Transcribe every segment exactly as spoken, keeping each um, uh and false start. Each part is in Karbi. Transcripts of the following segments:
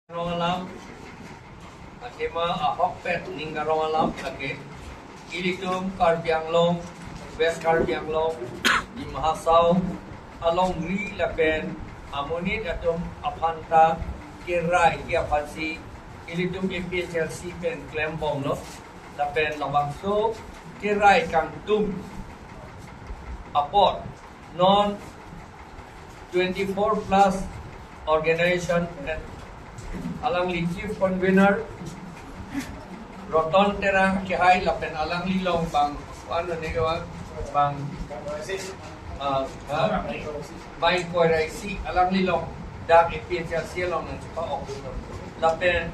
Karong alam, athema ahok pen ning karong alam lake, ilitum Karbi Anglong, West Karbi Anglong, Dima Hasao alongri lapen amonit atum aphanta kerai ke aphansi ilitum A P H L C pen klembomlo, lapen labangso kerai kangtum apot non twenty-four plus organization pen alangli chief convener Roton Terang Kehai lapen alangli along bang, ano ne ke bang, bang, ah, ha? Bang Koiraisi alangli along dak A P H L C along nangchepa-ok lapen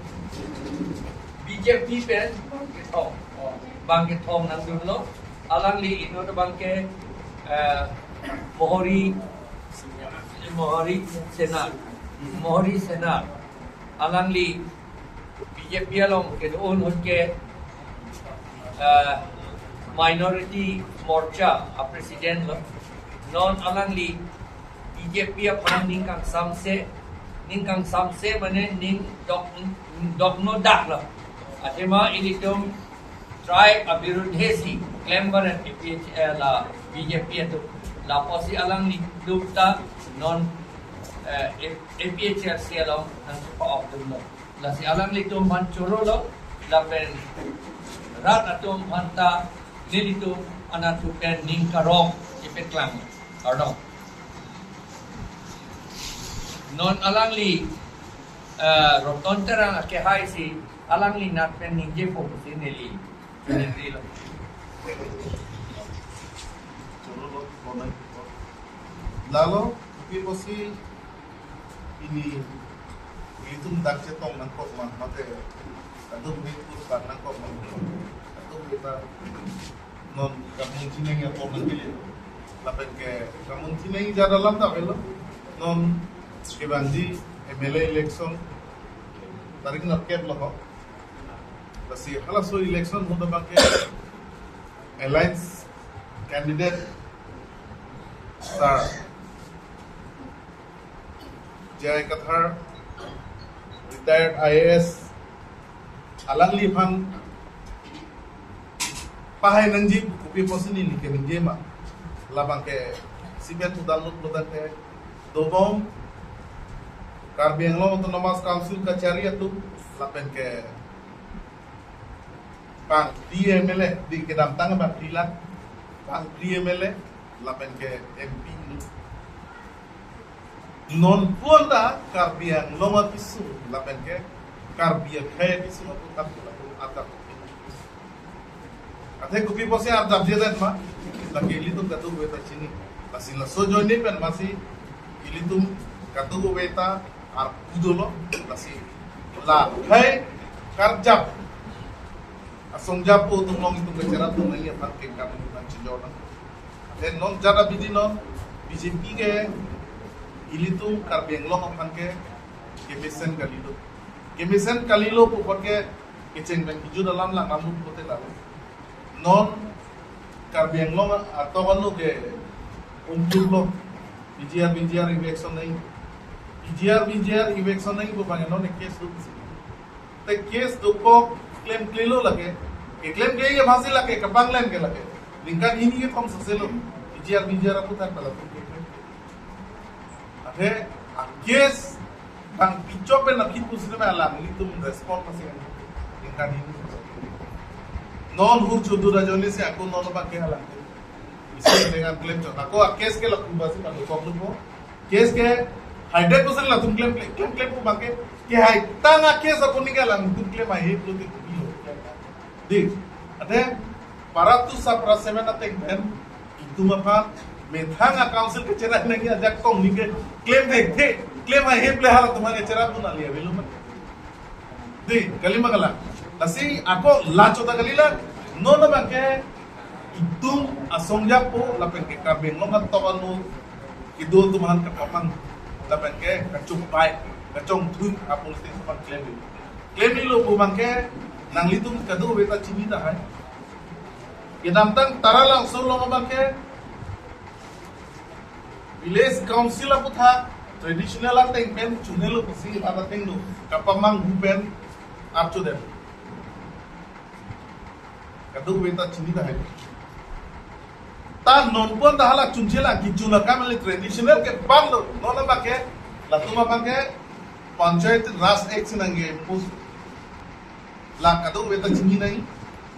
B J P pen bang kethom, bang kethom nangdunlo. Alangli inut abangke, eh, Mohori, Mohori Senar, Mohori Senar. Alangli B J P along kedo-an ahut ke, eh, Minority Morcha a president lo. Non alangli B J P aphan ning kangsamse, ning kangsamse mane ning dok, dokno daklo. Athema ilitum tribe abirudhe si klembar A P H L, ah, B J P atum. Lapusi alanglitum ta non, eh, A P H L C along nangchepa-ok dunlo. Lasi alanglitum aphan chorolo, lapen rat atum aphanta nelitum anatthu pen ning karong chepeklang. Kardom. Non alangli, eh, Roton Terang Kehai si alangli nat pen ningjepo pusi neli neli lo. Lalo, kopi pusi pini ilitum dak chetong nangkok ma, mate kadokave pur nangkok ma, kadokave ta non kamun chineng apor nangkele. Lapen ke kamun chineng jada alam ta avelo. Non kevangji M L A election tarik nerkep lo ho. Lasi halaso election ahut abangke alliance candidate Sir J I Kathar, retired I A S, alangliphan pahai nangji kopi pusi neli keningje ma. Labangke sipet udan lut udan ke dobom Karbi Anglong Autonomous Council kachari atum lapen ke bang di M L A, di kedamtang bang di la, bang di M L A, lapen ke M P. Non pon ta Karbi Anglong apiso, lapen ke Karbi akhei apiso, lapu tap lapu atap. Athe kopi pusi arjap jedet ma, lake ilitum kadokave ta chini. Lasi laso ajoine pen masi ilitum kadokave ta arpu dolo, lasi la akhei karjap asong japo atum along itum kacherap dun nangji aphan ke kami nangchijor nang. Then non jada abidi non B J P ke ilitum Karbi Anglong aphan ke kemesen kalilo. Kemesen kalilo pu apot ke kecheng pen kejut alam lang amu pute lalo. Non Karbi Anglong atok anu ke umtuk lo P G R, P G R eviction nai. P G R, P G R eviction nai pu abang non case lo. Te case dokok klemklelo lake. Keklem ke ye bhasi lake, kapangklem ke lake. Ningkan hini kethom soselo. P G R, P G R aputhak pala. Athe, a case bang pichok pen aphi pusi ma alanglitum respond masi kan. Ningkan hini. Non hur chudu rajonisi ako non abangke alang. Isi dengan klem chok. Ako a case ke laku basi kan dokok lupo. Case ke hundred percent latum klem klem klem klem pu abangke. Kehai tang a case apuni ke alangtum klem ahi pulote kopilo. Di, athe para tu sapra semen ateng pen itum aphan methang a council kacherap nangji ajak tong nike klem thekthe, klem ahi pu le halatum aphan kacherap dun ali avelo ma. Di, kali ma kala. Lasi ako la chot ta kalilo. Non abangke itum asong japo lapen ke Karbi Anglong atok anu kedo atum aphan kapamang lapen ke kachongpai, kachongthui a politics aphan klemlo. Klemlo pu abangke nanglitum kadokave ta chini tahai. Kedamtang Taralangso along abangke village council aputhak Traditional ateng pen chunelo pusi rat ateng do. Kapamanghu pen archudem. Kadokave ta chini tahai. Ta non pon ta hala chunche la kechun akam le traditional ke ban lo. Non abang ke, latum abang ke Panchayati Raj Act si nangke impose. La kadokave ta chini nai.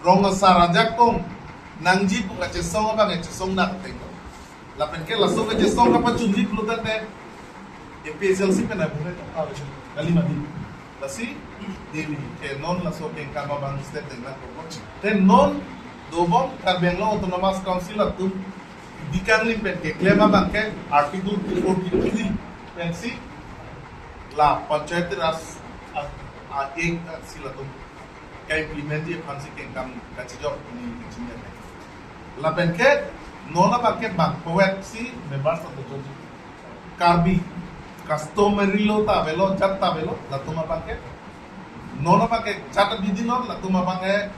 Rong asar ajakong nangji pu kachesong abang kachesong nangteng. Lapen ke laso kachesong kapachunji pulo tangte A P H L C pen abang kali mati. Lasi dei ke non laso kengkam abang step dengna ko. Te non dobom Karbi Anglong Autonomous Council atum bikanglim pen keklem abang ke Article two forty-three pensi la Panchayati Raj a, a, Act si latum ka-implement ji aphansi kengkam kachijok ni kachini. Lapen ke non abang ke bang poet si members of the judge. Karbi customary law ta avelo, jat ta avelo, latum abang ke. Non abang ke jat abidi non, latum abang ke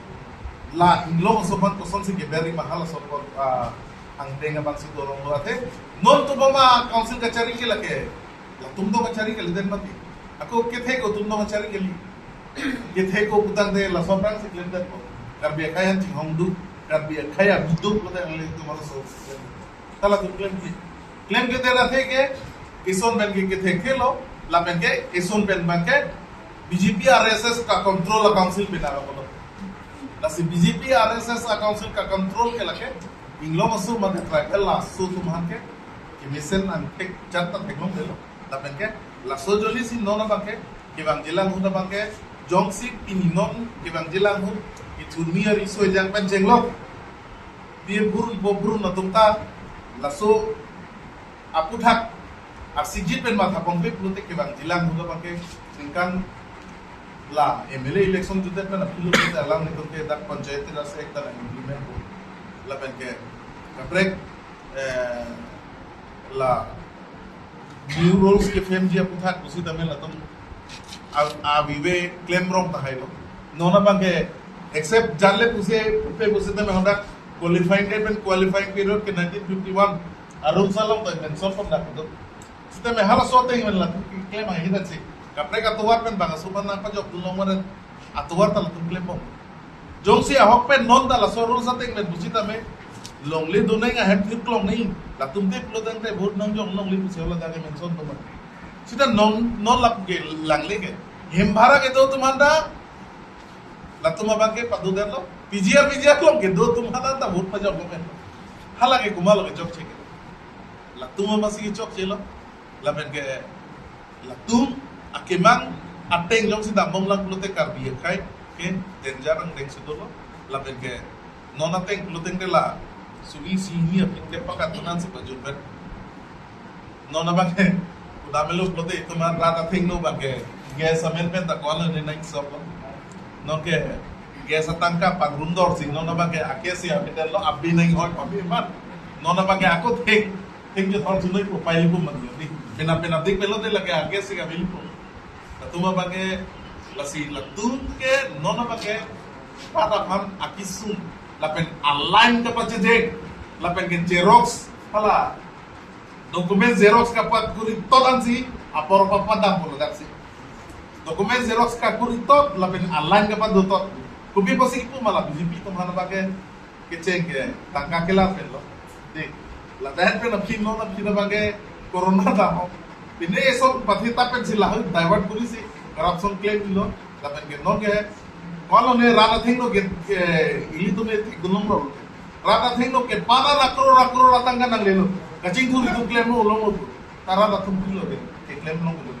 la Inglong aso aphan kosonsi keberi ma halaso apor, ah, angdeng abang si dorong lo ate. Non to boma council kachari ke lake. Latum to kachari kali den mati. Ako kethe ko atum to kachari kali. Kethe ko putangte laso aphrangsi klem den ko. Karbi akhei an chinghong duk, Karbi akhei abiduk ko den le tum halaso. Ta latum klem ke. Klem ke tera the ke, ison pen ke kethe ke lo, lapen ke ison pen abang ke B J P R S S ka-control a-council pen arong lo. Lasi B J P R S S a-council ka-control ke lake, Inglong aso mate tribal aso atum aphan ke, kemesen angthek jat ta theklongdelo. Lapen ke, laso joli si non abang ke, kevang jilang ahut abang ke, jongsi pini non, kevang jilang ahut, ithurmi ariso ejang pen jenglok. Pi bur ipo bur atum ta laso aphuthak arsijit pen matha pongpe pulote kevang jilang ahut abang ke ningkan la M L A election jutdet pen aphi lo pulote alanglitum ke dak Panchayati Raj Act ta implement po. Lapen ke kaprek, eh, la new rules ke-frame ji aphuthak pusitame latum a, avive klem rong tahai lo. Non abang ke except janle pusi pe pusitame hadak qualifying date pen qualifying period ke nineteen fifty-one a-rules along ta mention pon dak do. Sitame halaso ateng pen latum klem ahi dak si. Kaprek atovar pen bang aso aphan nangpajok dun long maren atovar ta latum klem pon. Jongsi ahok pen non ta laso rules ateng pen pusitame longle donang ahem thirklong nang, latum te pulo tangte vote nangjong longle pusi haladak ke mention pon. Sita non, non lapu ke langle ke. Hem bhara kedo atum aphan ta latum abang ke padu den lo. P G R, P G R along kedo atum aphan ta vote pajok lo pen. Hala ke komat lo kechokche ke. Latum abang si kechokche lo. Lapen ke latum akemang ateng jongsi dambom lang pulote Karbi akhei ke danger angdeng si dolo. Lapen ke non ateng pulo tangte la suri sini apin ke pakat tunan si pajut pen. Non abang ke, udah melu pulote itum aphan rat athengno abang ke gas amen pen ta ko-an lo ne nang sop lo. Non ke gas atangka pangrum dor si, non abang ke ake si amen lo abi nang hoi pabi man. Non abang ke ako thek, thek je thor sunoi po pai po man di. Pena pena dik melo de lake ake si ka bili po. Latum abang ke, lasi latum ke, non abang ke, pada pam akisung, lapen a-line kapachejek, lapen ke xerox, hala, document xerox kapakuri tot ansi, apor papadam pulo dak si. Document xerox kakuri tot, lapen a-line kapado tot. Kopi apotsi kipu ma la B J P atum aphan abang ke, kecheng ke, tangka kelar pen lo. Dei, ladak pen aphi non aphi abang ke, corona dam ho. Pine eson pathi ta pensi lahai divert kuri si, corruption claim lo, lapen ke non ke, ko-an lo ne rat athengno ke, ke, ilitum ne thik dun long lo. Rat athengno ke pana ra crore ra crore atangka nanglelo. Kachingthur itum klem lo long lo. Ta rat atum pilo ke, keklem long lo.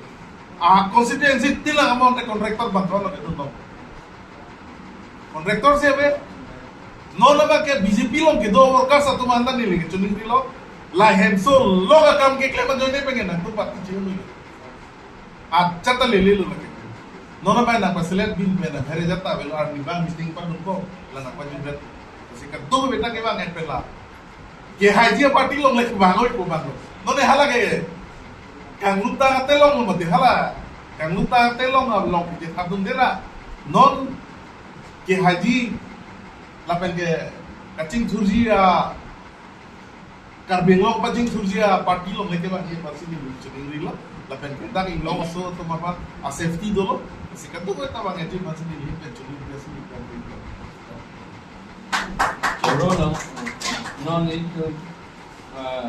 A constituency tilang amount te contractor bang ko lo ke dun long. Contractor si ave. Non abang ke B J P along kedo workers atum aphan ta neli ke chuning pilo. La hemso lo akam keklem ajoine pengen nangtum party chihun lo. Accha ta lele lo lake. Non abang nangpaselet bin pen na here jat ta avelo arni abang meeting padun ko la nangpajutdet. Si kadokave ta kevang en pen la. Kehaiji aparty along le kevang oi ko abang lo. Non ne hala ke kangluta telong lo mati hala. Kangluta telong along ke thadun dera. Non kehaiji lapen ke kachingthurji a Karbi Anglong pachingthurji aparty along le kevang ye parsi ni chuning rilo. Lapen dak inglong aso atum aphan a safety dolo. Lasi kadokave ta bang ejin aphan si neli pen chuli dia si pen pen. Choro lo. No need to, uh,